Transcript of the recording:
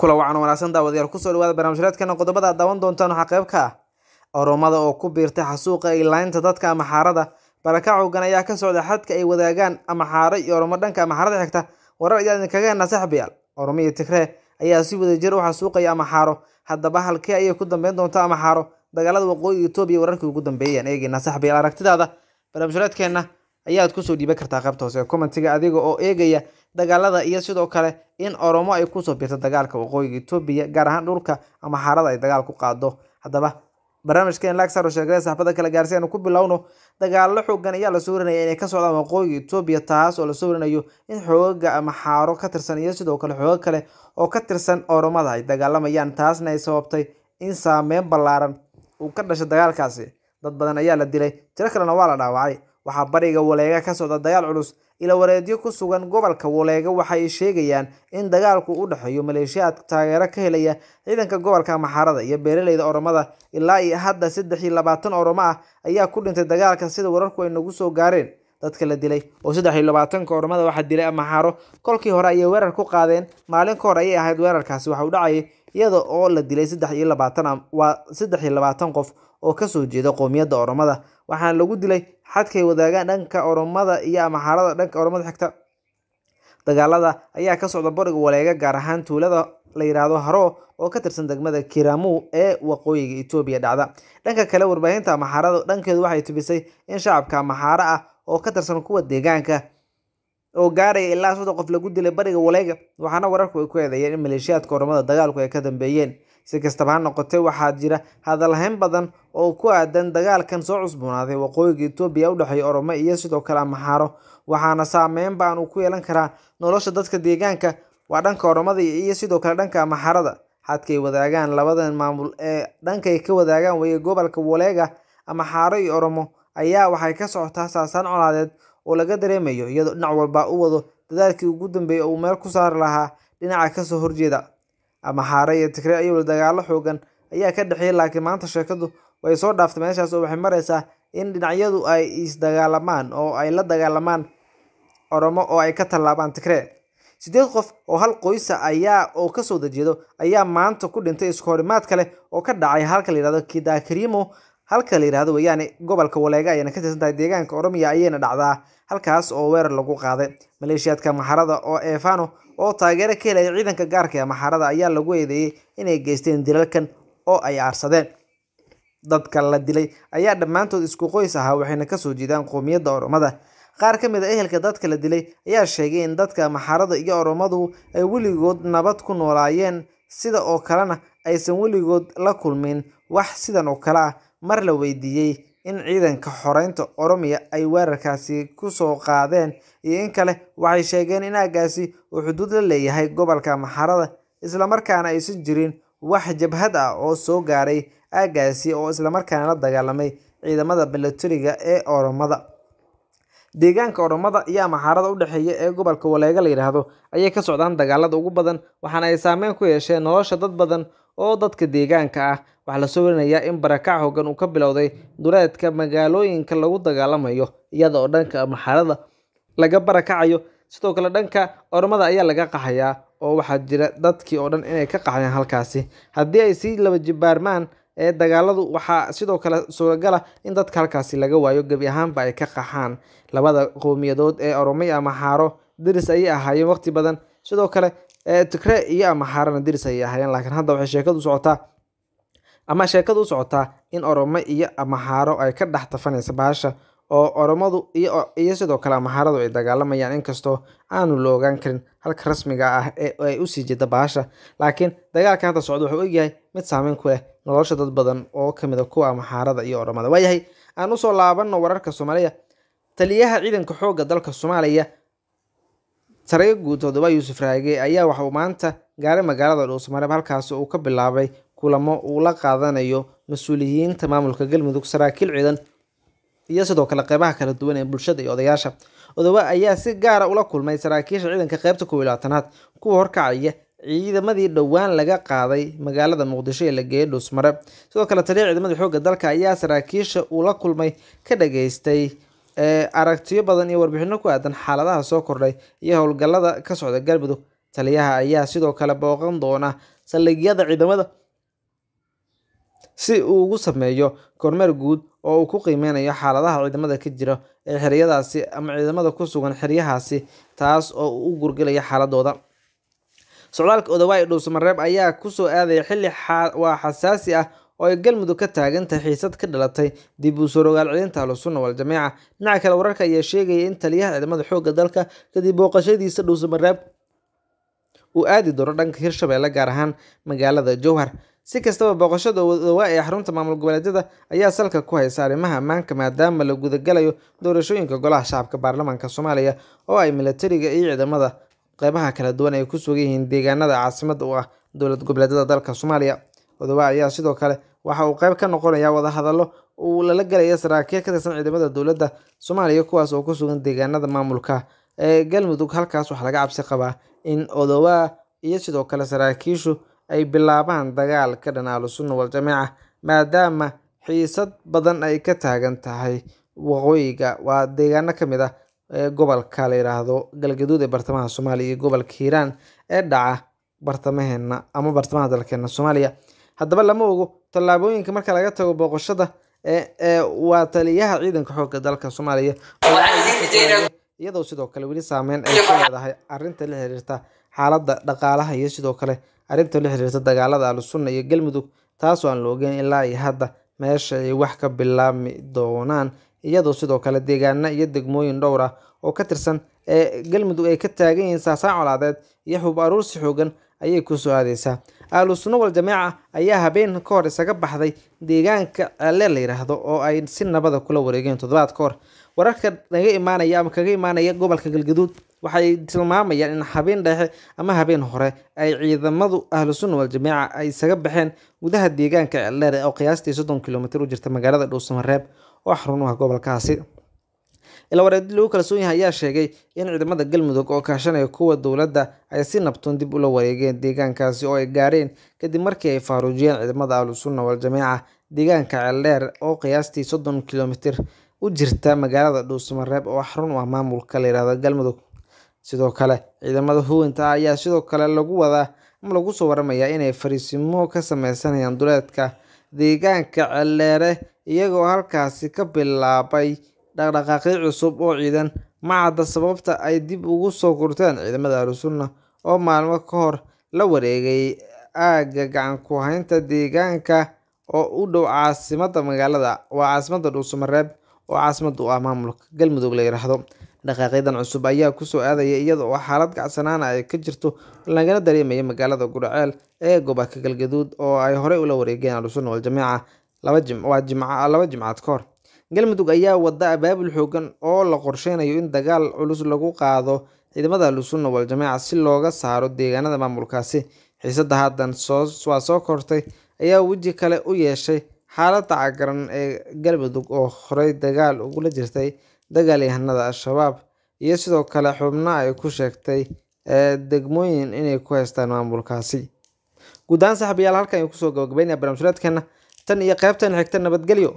Kula wacan wanaagsan daawadayaal, kusoo dhawaada barnaamijyadeedkana. Qodobada aad daawan doontaan waxaa qayb ka ah Oromada oo ku biirtay xasuuqa iyo laynta dadka Amxaarada. Barakac xoogan ayaa ka socda xadka ay wadaagaan Amxaaro iyo Oromo dhanka Amxaarada xigta. Warar ayaa idinkaga heenaa saaxiibayaal. Oromo iyo Tigree ayaa si wadajir u xasuuqaya Amxaaro. Haddaba halkee ayay ku dambeyn doontaa Amxaaro? Dagaalada waqooyi Itoobiya wararkii ugu dambeeyay ayaan eegaynaa saaxiibayaal. Aragtidaada barnaamijyadeedkeena ayaad kusoo dhiiban kartaa qaybta hoose ee commentiga, adiga oo eegaya dagaalada iyo sidoo kale in Oromo ay kusoo biirto dagaalka waqooyiga Itoobiya, gaar ahaan dhulka Amxaarada ay dagaal ku qaado. Haddaba barnaamijkeen like saaro, sheegay saaxiibada kale gaarsi. Aanu ku bilowno. Dagaallo xoogan ayaa la soo warinaya inay ka socdaan waqooyiga Itoobiya, taas oo la soo warinayo in xoogaga Amxaaro ka tirsan iyo sidoo kale xooga kale oo ka tirsan Oromada ay dagaalamayaan, taasna ay sababtay in saameyn ballaaran uu ka dhashay dagaalkaasi. Dad badan ayaa la dilay, tiro kalena waa la dhaawacay. Waxaa bariga Waleega ka socda dagaal culus. Ila wareedyo ku sugan gobolka Waleega waxay sheegayaan in dagaalku u dhexeeyo maleeshiyaad taageero ka helaya ciidanka gobolka Amxaarada iyo beeraleyda Oromada. Ilaa iyo hadda 23 Oromo ah ayaa ku dhintay dagaalka, sida wararku ay nagu soo gaareen. Dadka la dilay oo 23-ka Oromada waxaa dilay Amxaaro. Kolkii hore ayay weerar ku qaadeen, maalin ka hor ayay ahayd weerarkaasi. Waxa uu dhacayay iyada oo la dilay 23, waa 23 qof oo kasoo jeeda qoomiyadda Oromada, waxaana lagu dilay xadkay wadaagaan dhanka Oromada iyo Amxaarada dhanka Oromada xigta. Dagaalada ayaa ka socda bariga Waleega, gaar ahaan tuulada la yiraahdo Haro oo ka tirsan degmada Kiramu ee waqooyiga Itoobiya dhacda. Dhanka kale, warbaahinta Amxaarada dhankeedu waxay tubisay in shacabka Amxaara ah oo ka tirsan kuwa deegaanka oo gaaraya ilaa 30 qof lagu dilay bariga Waleega, waxaana wararku ay ku eedeeyeen in maleeshiyaadka Oromada dagaalku ay ka dambeeyeen. Si kastaba ha noqotee, waxaa jira hadalhayn badan oo ku aadan dagaalkan soo cusboonaaday waqooyiga Itoobiya u dhexeeya Oromo iyo sidoo kale Amxaaro, waxaana saameyn ba'an uu ku yeelan karaa nolosha dadka deegaanka, waa dhanka Oromada iyo sidoo kale dhanka Amxaarada. Xadkay wadaagaan labadan maamul ee dhankay ka wadaagaan weeye gobolka Waleega, Amxaaro iyo Oromo, ayaa waxay ka socotaa saasaan colaadeed oo laga dareemayo, iyadoo dhinac walba u wado dadaalkii ugu dambeeyay uu meel ku saari lahaa dhinaca kasoo horjeeda. Amxaare iyo Tigree ayuu dagaallo xoogan ayaa ka dhexeeyay, laakiin maanta sheekadu way soo dhaaftay meeshaas oo waxay maraysaa in dhinacyadu ay isdagaalamaan oo ay la dagaalamaan Oromo oo ay ka tallaabaan Tigree. 8 qof oo hal qoysa ayaa oo kasoo dajeedo ayaa maanta ku dhintay isku horimaad kale oo ka dhacay halka la yirahdo Kidakarimo, halka la yirahdo weeyaane gobolka Waleega ayayna ka tirsan tahay, deegaanka Oromiya ayayna dhacdaa, halkaas oo weerar lagu qaaday. Maleeshiyaadka Amxaarada oo Eefano oo taageero ka helaya ciidanka gaarka ee Amxaarada ayaa lagu eedeeyay inay geysteen dilalkan oo ay aarsadeen. Dadka la dilay ayaa dhammaantood isku qoys ahaa, waxayna kasoo jeedaan qoomiyadda Oromada. Qaar ka mid a ehelka dadka la dilay ayaa sheegay in dadka Amxaarada iyo Oromadu ay weligood nabad ku noolaayeen, sida oo kalena aysan weligood la kulmin wax sidan oo kale ah. Mar la weydiiyey in ciidanka xoreynta Oromiya ay weerarkaasi kusoo qaadeen iyo in kale, waxay sheegeen in aaggaasi uu xuduud la leeyahay gobolka Amxaarada, islamarkaana aysan jirin wax jabhad ah oo soo gaaray aaggaasi oo islamarkaana la dagaalamay ciidamada milatariga ee Oromada. Deegaanka Oromada iyo Amxaarada u dhexeeya ee gobolka Waleega la yiraahdo ayay ka socdaan dagaalada ugu badan, waxaana ay saameyn ku yeesheen nolosha dad badan oo dadka deegaanka ah. Waxaa la soo warinayaa in barakac xoogan uu ka bilowday duleedka magaalooyinka lagu dagaalamayo, iyada oo dhanka Amxaarada laga barakacayo, sidoo kale dhanka Oromada ayaa laga qaxayaa, oo waxaa jira dadkii oo dhan inay ka qaxayaan halkaasi. Haddii ay sii laba jibaarmaan ee dagaaladu, waxaa sidoo kale suuragala in dadka halkaasi laga waayo, gebi ahaanba ay ka qaxaan. Labada qowmiyadood ee Oromo iyo Amxaaro deris ayay ahaayeen waqti badan, sidoo kale Tigree iyo Amxaarana deris ayay ahaayeen, laakiin hadda waxay sheekadu socotaa ama sheekadu u socotaa in Oromo iyo Amxaaro ay ka dhex tafanaysa bahasha, oo Oromadu iyo sidoo kale Amxaaradu ay dagaalamayaan, inkastoo aanu la ogaan karin halka rasmiga ah ee ay usii jeeda bahasha. Laakiin dagaalkan hadda socda wuxuu ogyahay mid saameyn ku leh nolosha dad badan oo kamid a kuwa Amxaarada iyo Oromada. Waayahay, aan usoo laabano wararka Soomaaliya. Taliyaha ciidanka xoogga dalka Soomaaliya, Saraakiil guud Toddoba Yuusuf Raage, ayaa waxa uu maanta gaaray magaalada Dhuusamareeb, halkaas uu ka bilaabay kulamo uu la qaadanayo mas-uuliyiinta maamulka Galmudug, saraakiil ciidan iyo sidoo kale qeybaha kala duwan ee bulshada iyo odayaasha. Odowa ayaa si gaara ula kulmay saraakiisha ciidanka qeybta 21aad, kuwa horkacaya ciidamadii dhowaan laga qaaday magaalada Muqdisho ee la geeyay Dhuusamareeb. Sidoo kale taliya ciidamada xoogga dalka ayaa saraakiisha uu la kulmay ka dhageystay aragtiyo badan iyo warbixino ku aadan xaaladaha soo kordhay iyo howlgallada ka socda Galmudug. Taliyaha ayaa sidoo kale booqan doona saldhigyada ciidamada si uu ugu sameeyo kormeer guud oo uu ku qiimeynayo xaaladaha ciidamada ka jira ee xeriyadaasi ama ciidamada ku sugan xeryahaasi, taas oo uu u gurgelaya xaaladooda. Socdaalka Odawaa ee Dhuusamareeb ayaa kusoo aadaya xilli waa xasaasi ah oo ay Galmudug ka taagan tahay xiisad ka dhalatay dib u soo rogaal celinta Ahlu-Sunna wal-Jameeca. Dhinaca kale, wararka ayaa sheegaya in taliyaha ciidamada xoogga dalka kadib booqashadiisa Dhuusamareeb uu aadi doono dhanka Hirshabelle, gaar ahaan magaalada Jowhar. Si kastaba, booqashada Odawaa ee xarunta maamul goboleedyada ayaa salka ku haysa arrimaha ammaanka, maadaama la gudagalayo doorashooyinka golaha shacabka baarlamaanka Soomaaliya oo ay militariga iyo ciidamada qeybaha kala duwan ay ku sugan yihiin deegaanada caasimadda u ah dowlad goboleedyada dalka Soomaaliya. Odawaa ayaa sidoo kale waxa uu qayb ka noqonayaa wadahadallo uu lala galayo saraakiil ka tirsan ciidamada dowladda Soomaaliya, kuwaas oo ku sugan deegaanada maamulka ee Galmudug. Halkaas waxaa laga cabsi qabaa in Odawaa iyo sidoo kale saraakiishu ay bilaabaan dagaal ka dhan Ahlu-Sunna wal-Jameeca, maadaama xiisad badan ay ka taagan tahay waqooyiga waa deegaano ka mid ah ee gobolka la yiraahdo Galgaduud ee bartamaha Soomaaliya iyo gobolka Hiiraan ee dhaca bartamaheena ama bartamaha dalkeena Soomaaliya. Haddaba lama ogo tallaabooyinka marka laga tago booqashada ee waa taliyaha ciidanka xoogga dalka Soomaaliya, iyadoo sidoo kale weli saameyn ay ku leedahay arrinta la xiriirta xaaladda dhaqaalaha iyo sidoo kale arrinta la xiriirta dagaalada Ahlu-Sunna iyo Galmudug, taasoo aan la ogeyn ilaa iyo hadda meesha ay wax ka bilaabmi doonaan, iyadoo sidoo kale deegaano iyo degmooyin dhowr ah oo ka tirsan ee Galmudug ay ka taagan yihiin saasaan colaadeed iyo xub aruursi xoogan ayay ku soo aadeysaa. Ahlu-Sunna wal-Jameeca ayaa habeen ka hor isaga baxday deegaanka Ceele la yiraahdo oo ay si nabada kula wareegeen toddobaad ka hor. Wararka naga imaanaya ama kaga imaanaya gobolka Galgaduud waxay tilmaamayaan in habeen dhexe ama habeen hore ay ciidamadu Ahlu-Sunna wal-Jameeca ay isaga baxeen gudaha deegaanka Ceeldheer oo qiyaastii 30 kiiloomitir u jirta magaalada Dhuusamareeb oo xarun u ah gobolkaasi. Ila wareed lagu kalsoon yahay ayaa sheegay in ciidamada Galmudug oo kaashanaya kuwa dowladda ay si nabdoon dib ula wareegeen deegaankaasi oo ay gaareen kadib markii ay faaruujiyeen ciidamada Ahlu-Sunna wal-Jameeca deegaanka Ceeldheer oo qiyaastii 30 kiiloomitir u jirta magaalada Dhuusamareeb oo xarun u ah maamulka la yiraahdo Galmudug. Sidoo kale, ciidamada huwanta ah ayaa sidoo kale lagu wadaa ama lagu soo waramayaa inay fariisimo ka sameysanayaan duleedka deegaanka Ceeldheere, iyagoo halkaasi ka bilaabay dhaqdhaqaaqyo cusub oo ciidan. Ma cadda sababta ay dib ugu soo gurteen ciidamada Ahlu-Sunna oo maalmo ka hor la wareegay aagga gacan ku haynta deegaanka oo u dhow caasimadda magaalada waa caasimadda Dhuusamareeb oo caasimad u ah maamulka Galmudug la yiraahdo. Dhaqaaqyadan cusub ayaa kusoo aadaya iyada oo xaalad kacsanaan ay ka jirto lagana dareemayo magaalada Guriceel ee gobolka Galgaduud oo ay horey ula wareegeen Ahlu-Sunna wal-Jameeca laba jimcaad ka hor. Galmudug ayaa wada abaabul xoogan oo la qorsheynayo in dagaal culus lagu qaado ciidamada Ahlu-Sunna wal-Jameeca si looga saaro deegaanada maamulkaasi. Xiisadda haatan waa soo kortay ayaa weji kale u yeeshay xaaladda cagaran ee Galmudug oo horey dagaal ugula jirtay dagaalyahanada Al-Shabaab iyo sidoo kale xubno ay ku sheegtay degmooyin inay ku haystaan maamulkaasi. Guud ahaan saaxiibayaal, halkan ayaan kusoo gabagabeynaya barnaamijyadeena tan iyo qaybtan xigta. Nabadgelyo.